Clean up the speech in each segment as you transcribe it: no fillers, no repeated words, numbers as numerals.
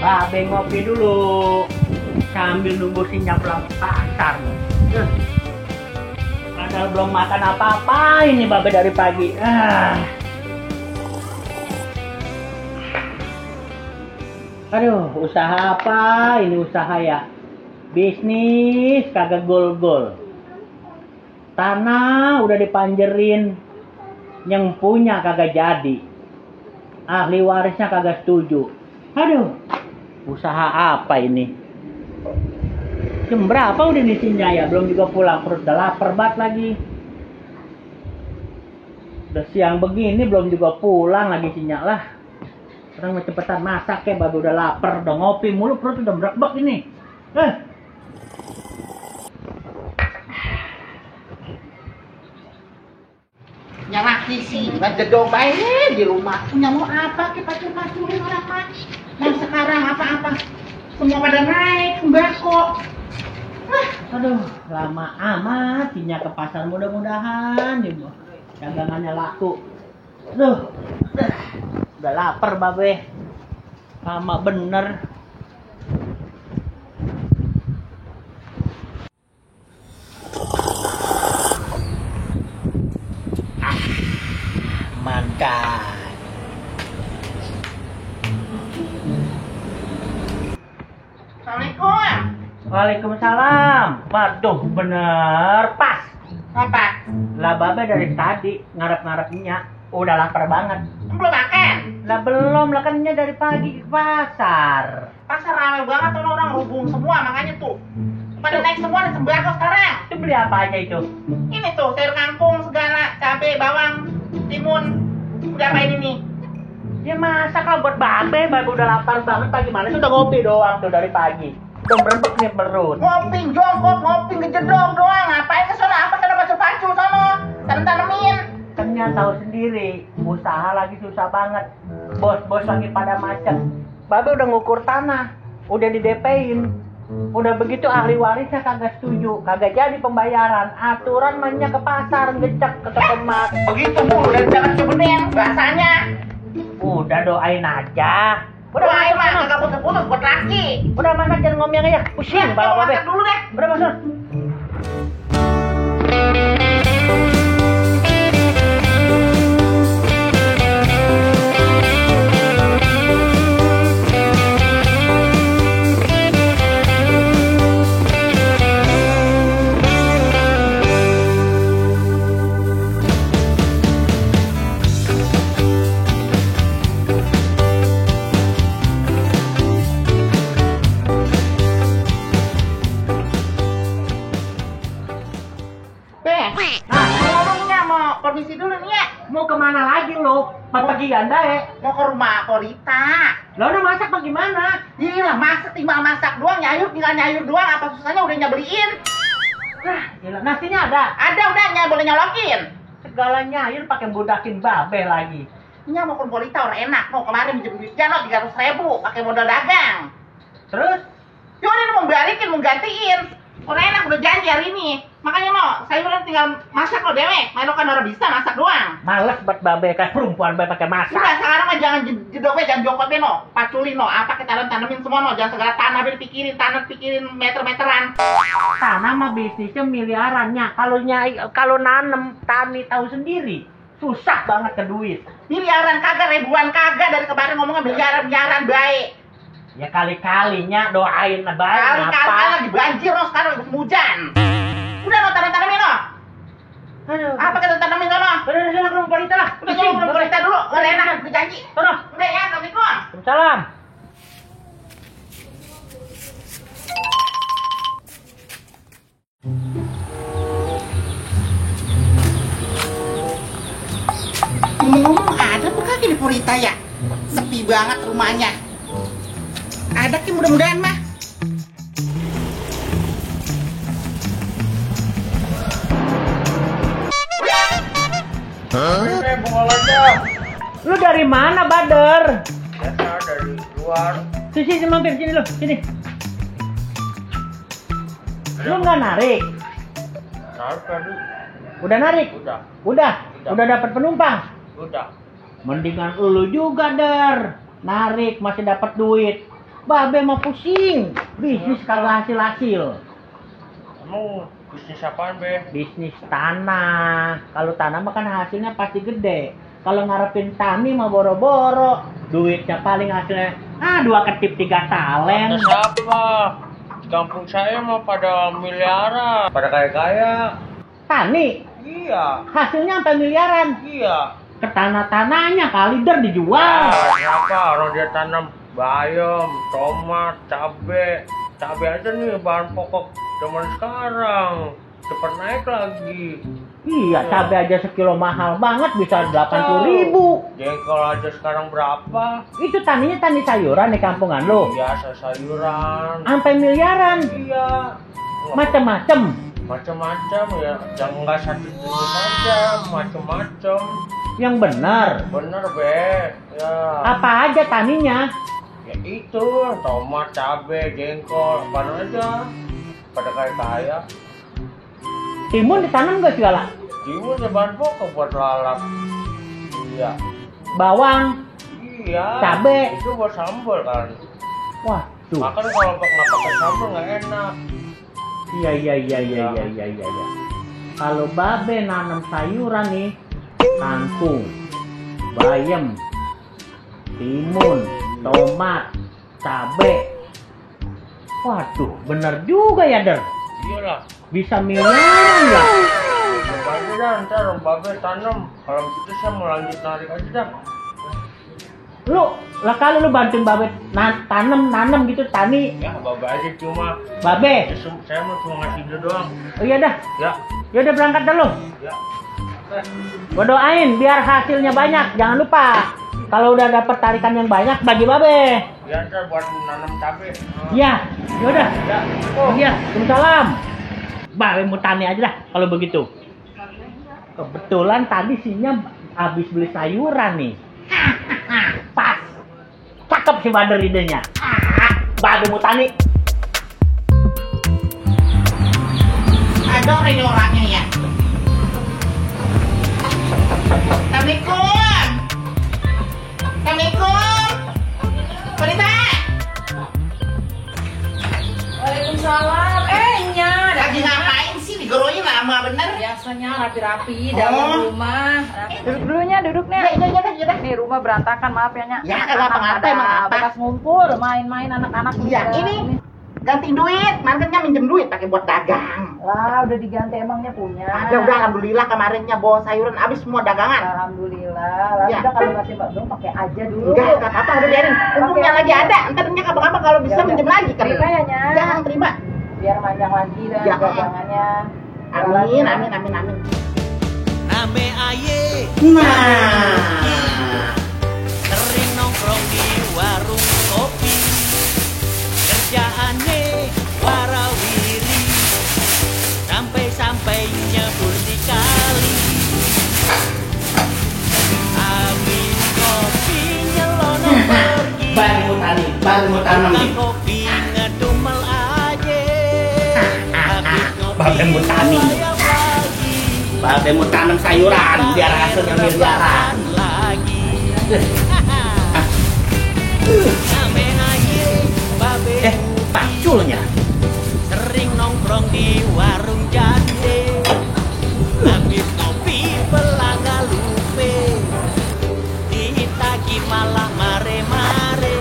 Babe ngopi dulu sambil nunggu sinyal pulang ke pasar. Padahal belum makan apa-apa ini Babe dari pagi. Aduh, usaha apa ini usaha ya? Bisnis kagak gol-gol. Tanah udah dipanjerin, yang punya kagak jadi. Ahli warisnya kagak setuju. Aduh, usaha apa ini? Jam berapa udah nih si Nyaya? Belum juga pulang, perut udah lapar banget lagi. Udah siang begini belum juga pulang lagi si Nyaya lah. Orang mau cepetan masak ya, baru udah lapar, udah ngopi mulu, perut udah merebak ini. Nyalaki sih, ngededong baik di rumah. Punya mau apa? Kita pacurin orang mah. Nah sekarang apa-apa semua pada naik sembako. Aduh, lama amat Sinya ke pasar, mudah-mudahan dagangannya laku. Aduh, udah lapar Babe. Lama bener. Makan. Assalamualaikum. Waalaikumsalam. Waduh, bener pas. Apa? Lah Babe dari tadi ngarep-ngarepnya udah lapar banget. Belum makan? Lah belum, lah kan Nya dari pagi ke pasar. Pasar ramai banget tuh orang hubung semua makanya tuh. Pada naik semua ada sembako sekarang. Itu beli apa aja itu? Ini tuh sayur kangkung segala, cabai, bawang, timun. Udah apa ini nih? Ya masak lah buat Babe udah lapar banget pagi mana itu udah ngopi doang tuh dari pagi. Udah merebek nih perut. Ngopi jongkok, ngopi ngejedong doang. Ngapain ke sana? Apa kena pacu-pacu sono? Tanam-tanamin. Kan Nya tahu sendiri, usaha lagi susah banget. Bos-bos lagi pada macet. Babe udah ngukur tanah, udah di DP-in. Udah begitu ahli warisnya kagak setuju, kagak jadi pembayaran. Aturan mainnya ke pasar, ngecek ke kemas. Begitu mulu dan jangan sebenernya bahasanya. Udah doain aja. Udah main mah kagak putus-putus buat laki. Udah masak jangan ngomong aja. Pusing Bawa bawa Babe. masak dulu deh. Udah masuk. Ngomongnya mau permisi dulu nih ya. Mau kemana lagi lo? Pergian dah Mau ke rumah Korita. Lo udah masak bagaimana? Gila masak tinggal masak doang, tinggal nyayur doang. Apa susahnya udah nyabeliin? Gila, nasinya ada. Ada udah boleh nyolokin. Segala nyayur pakai budakin Babe lagi. Ini mau ke Korita orang enak. Mau kemarin minjem duitnya 300.000 pakai modal dagang. Terus? Yaudah mau balikin, mau gantiin. Orang enak udah janji hari ini. Makanya sayuran tinggal masak lo dewek. Main kan orang bisa masak doang. Males buat Babe kayak perempuan Babe pakai masak. Udah sekarang mah jangan jedoknya, jangan jongkoknya paculin apa kita tanamin semua jangan segala tanah pikirin meter-meteran. Tanah mah bisnisnya miliarannya. Kalau nanem tani tahu sendiri. Susah banget ke duit. Miliaran kagak, ribuan kagak, dari kemarin ngomongnya miliaran baik. Ya kali-kalinya doain baik. Kali-kali lagi banjir sekarang musim hujan. Udah tanam-tanamin Aduh. Apa kita tanamin Udah sana ke rumah Korita lah. Udah ke rumah Korita dulu, nggak enak, gue janji. Sono. Udah ya, Assalamualaikum. Salam. Ngomong ada tuh kaki di Korita ya? Sepi banget rumahnya. Ada ki mudah-mudahan mah. Lu dari mana, Bader? Biasa dari luar. Sini mampir sini lu, sini. Lu nggak narik? Narik tadi. Udah narik? Udah. Udah dapat penumpang? Udah. Mendingan lu juga, Der. Narik masih dapat duit. Babe mah pusing. Bisnis kagak hasil-hasil. Emang bisnis apaan, Be? Bisnis tanah. Kalau tanah mah kan hasilnya pasti gede. Kalau ngarepin tani mah boro-boro. Duitnya paling hasilnya 2 ketip 3 talen. Kata siapa? Di kampung saya mah pada miliaran. Pada kaya-kaya. Tani Iya. hasilnya sampai miliaran. Iya. Ke tanah-tanahnya kali dijual. Kenapa orang dia tanam bayam, tomat, cabe. Cabe aja nih bahan pokok zaman sekarang. Cepat naik lagi. Iya, cabai aja sekilo mahal banget bisa 80.000. Jengkol aja sekarang berapa? Itu taninya tani sayuran di kampungan lo. Biasa sayuran. Sampai miliaran. Iya. Macem-macem. Macam-macam ya. Jangan nggak satu jenis aja, macam-macam. Yang benar. Bener, Be. Ya. Apa aja taninya? Ya itu, tomat, cabe, jengkol, apa aja. Pada kaya-kaya. Timun ditanam gak segala? Timun ya bahan pokok buat lalap. Iya. Bawang. Iya. Cabe. Itu buat sambal kan. Wah, tuh. Makan kalau nggak pakai sambal nggak enak. Iya. Kalau babe nanam sayuran nih, kangkung, bayam, timun, tomat, cabe. Waduh, bener juga ya, Der. Iyalah. Bisa miliaran ya. Coba aja dah, ntar babe tanam. Kalau gitu saya mau lanjut narik aja dah. Kalau lu bantuin babe nanam gitu tani. Ya, babe aja cuma. Babe. Saya mau cuma ngasih ide doang. Oh iya dah. Ya. Ya udah berangkat dah lu. Ya. Gua doain biar hasilnya banyak. Jangan lupa. Kalau udah dapet tarikan yang banyak bagi babe. Ya, ntar buat nanam cabe. Iya. Ya udah. Ya. Oh iya. Waalaikumsalam. Babe mau tani aja dah kalau begitu. Kebetulan tadi sinya habis beli sayuran nih. Pas. Cakep si Bader idenya. Babe mau tani. Aduh, ini orangnya ya. Assalamualaikum. Assalamualaikum. Wanita. Waalaikumsalam. Nya, Lagi ngapain sih? Digoroyin lama bener. biasanya rapi-rapi dalam rumah. Duduk dulunya, duduk nih. Ya. Nih rumah berantakan, maaf ya Nya. Ya, kagak apa-apa, emang apa? Bekas ngumpul, main-main anak-anak. Ya, ini ganti duit. Mantannya minjem duit pakai buat dagang. Lah, udah diganti emangnya punya. Ada udah alhamdulillah kemarinnya bawa sayuran habis semua dagangan. Alhamdulillah. Lah, Ya. udah kalau masih Mbak Bang pakai aja dulu. Enggak apa-apa udah biarin. Untungnya lagi ada. Entarnya kapan-kapan kalau bisa Ya udah. minjem lagi kan. Terima ya, Nya. Jangan terima. Biar panjang lagi dan Ya. dagangannya. Amin. Name aye Nah. sering nongkrong di warung kopi, kerjaannya warawiri, sampai-sampai nyebur di kali. Habis kopi nyelonong pergi, Baru mau tanam tukang nih. kopi ngedumel aja. Habis ngopi Babe mau tani. layap lagi. Babe mau tanam sayuran biar hasilnya miliaran. Lagi. Name aye babe Paculnya. sering nongkrong di warung jande. Habis ngopi pelangga lupe, ditagi malah mare-mare.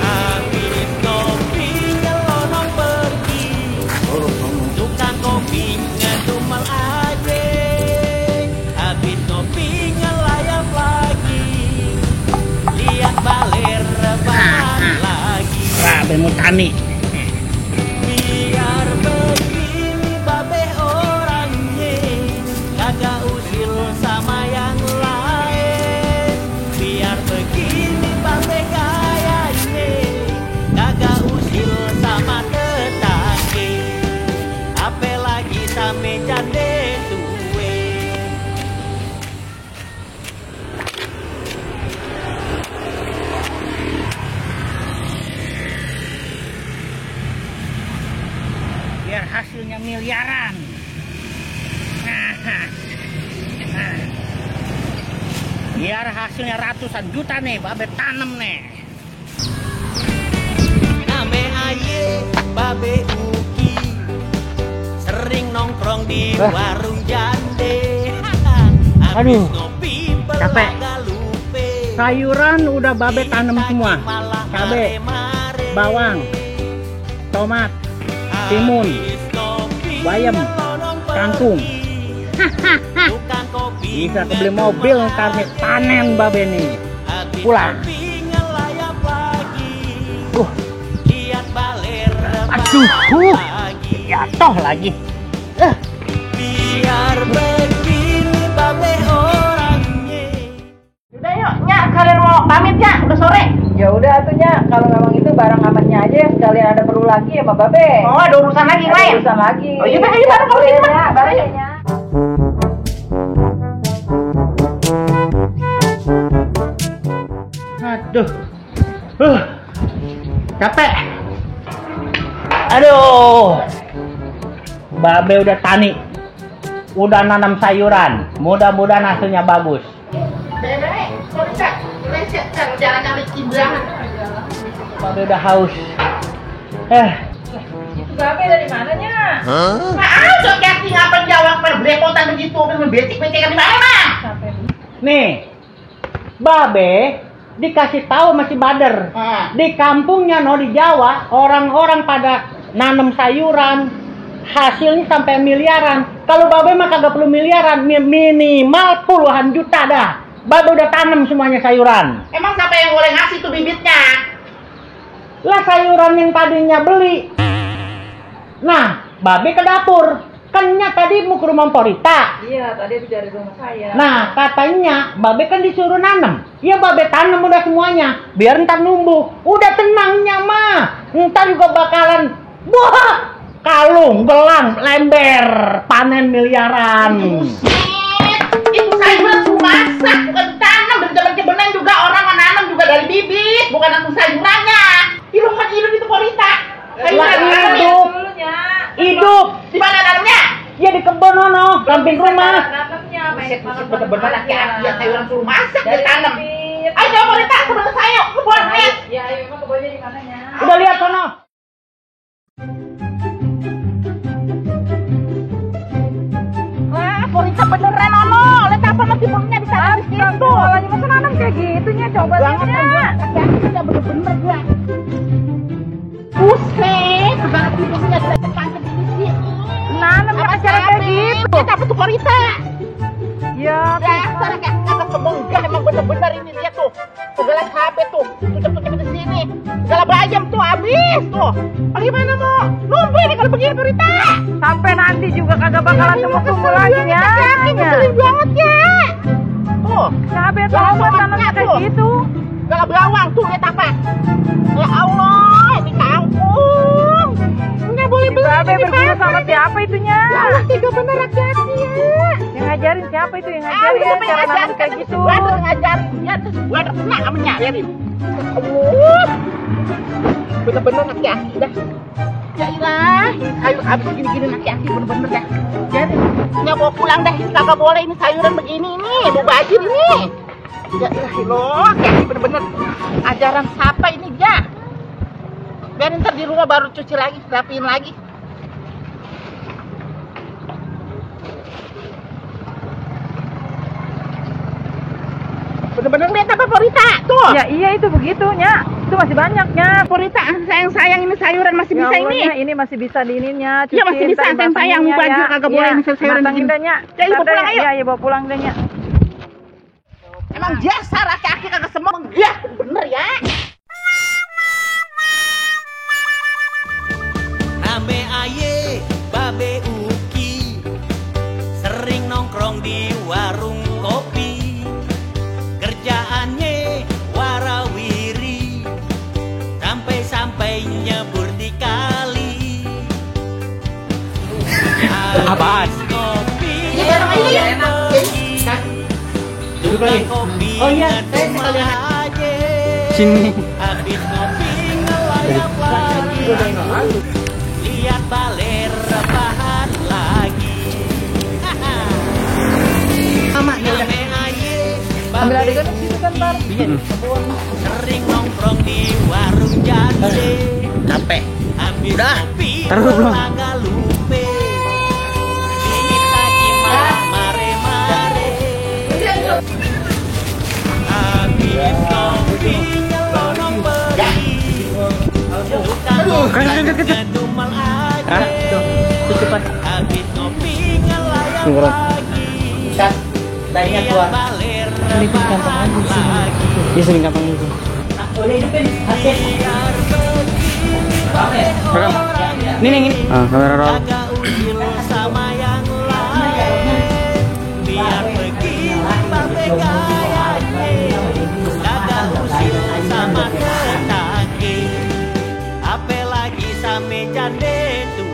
Habis ngopi nyelonong pergi, tukang kopi ngedumel aja. Habis ngopi ngelayap lagi, lihat baler rebahan lagi. Babe mau tani. Biar begini babe orangnya, kagak usil sama yang lain. Biar begini babe gayanya, kagak usil sama tetangga. Apalagi sama jande tuwe. Biar hasilnya miliaran. Biar hasilnya ratusan juta nih, babe tanam nih. Rame aye babe uki sering nongkrong di warung jande. Aduh, Ngopi capek. belaga lupe. Sayuran udah babe tanam semua. Cabe, bawang, tomat, timun, bayam, kangkung. Bisa kebeli mobil ntar nih, panen babe nih. Pulang. Aduh, jatuh lagi. Biar begini babe orangnya. Udah yuk, Nyak, kalian mau pamit ya? Udah sore. Ya udah atunya, kalau memang itu barang amannya aja, sekalian ada perlu lagi ya Mbak Babe. Oh, ada urusan lagi yang Ada lain. urusan lagi. Oh, iya, ayo bareng kalau gitu, Mbak. Bareng ya, Nyak. Aduh, capek. Aduh, babe udah tani, udah nanam sayuran. Mudah-mudahan hasilnya bagus. Bebe, kok bisa? Leset, jalan-jalan licin banget. Babe udah haus. Babe dari mana, Nyak? Nah, so Kati ngapa jawab berblepotan begitu, betik-betikan di mana, Mah? Nih, babe dikasih tahu masih bader. Di kampungnya di Jawa, orang-orang pada nanam sayuran, hasilnya sampai miliaran. Kalau babe mah kagak perlu miliaran, minimal puluhan juta dah. Babe udah tanam semuanya sayuran. Emang siapa yang boleh ngasih tuh bibitnya? Lah sayuran yang tadinya beli. Nah, babe ke dapur. Kannya tadi mau ke rumah Porita. Iya, tadi habis dari rumah saya. Nah, katanya babe kan disuruh nanam. Ya babe tanam udah semuanya, biar ntar numbuh. Udah tenangnya mah. Ntar juga bakalan wah, kalung, gelang, lember, panen miliaran. Itu sayuran suruh masak, bukan ditanam. Dari zaman kebenan juga orang menanam juga dari bibit, bukan nanam sayurannya. Hidup kan hidup itu Porita. Lah Sayuran hidup, Dulu, Nyak. hidup. di mana nanamnya? Ya di kebun ono, samping rumah. Nanamnya, Bener-bener laki-laki yang sayuran suruh masak dia tanam. bibit. Ayo coba Porita, aku udah saya, lu buat lihat. Ya, ayo emang kebunnya di mana, Nyak? Udah lihat sono. Wah, Porita beneran ono. Lihat apa masih perutnya di sana di situ. Lagi masa nanam kayak gitu, Nyak? Coba lihat, Banget kan Nyak. laki-laki dia bener-bener dia. Buset, banget hidungnya dia terpancing di sini. Nanam yang acara kayak gitu. Lihat apa tuh Porita? Ya, Dasar kayak kagak kebenggah emang bener-bener ini dia tuh. Segala cabe tuh, tutup-tutup di sini. Segala bayam tuh habis tuh. Bagaimana mau numbuh ini kalau begini Porita? sampai nanti juga kagak bakalan tumbuh lagi, Nyak. Ngeselin banget ya. Tuh, Cabe tomat tanamnya kayak gitu. segala bawang tuh lihat apa? Ya Allah, ini kampung. Nggak boleh beli Babe ini, berguru Pak. sama siapa itunya? Ya Allah, tiga bener laki-laki ya. Yang ngajarin siapa itu yang Ah, ngajarin lu cara ngajarin nanam kayak gitu? Gua udah ngajarin dia tuh, gua udah kena namanya, biarin. Allah, bener-bener laki-laki dah. Ya ilah, ayo abis gini-gini laki-laki bener-bener dah. Jadi, nggak mau pulang dah, kagak boleh ini sayuran begini nih, mau bajir ini. Ya ilah, laki-laki bener-bener ajaran siapa ini dia? Biar ntar di rumah baru cuci lagi, rapiin lagi. Bener-bener lihat apa Porita tuh? Ya iya itu begitu, Nyak. Itu masih banyak, Nyak. Porita, sayang-sayang ini sayuran masih Ya bisa Allah, ini. Nyak, ini masih bisa diininya. Iya, masih bisa, sayang-sayang, mau baju kagak boleh ini sayuran matangin begini. dah, Nyak. Ya, ibu pulang, ayo. Iya, iya, bawa pulang deh, Nyak. Emang dasar laki-laki kagak semua menggah, bener ya. Rame aye babe uki sering nongkrong di warung kopi. Kerjaannya warawiri sampai-sampai nyebur di kali. Apaan? Kopi Ini bareng aja ya. Duduk lagi. kopi Oh iya, ngedumel aja. Sini. Habis kopi ngelayap lagi. Lihat baler rebahan lagi. Mama, ya udah. Ambil adegan di situ kan, Tar. Sering nongkrong di warung jande. Capek. Habis Udah. kopi Taruh belum? olahraga lupe. Ini lagi mare-mare. Habis kopi nyelonong pergi. Tukang ngedumel aja. Habis kopi ngelayap lagi. Cat, dainya keluar. Baler rebahan lagi. Dia sering gampang itu. Udah hidupin, hasil. Biar begitu Ini ini. Ah, kamera roll. agak usil sama yang lain. Biar begitu babe gayanya. Agak usil sama tetangga. Apalagi sama jande tuh.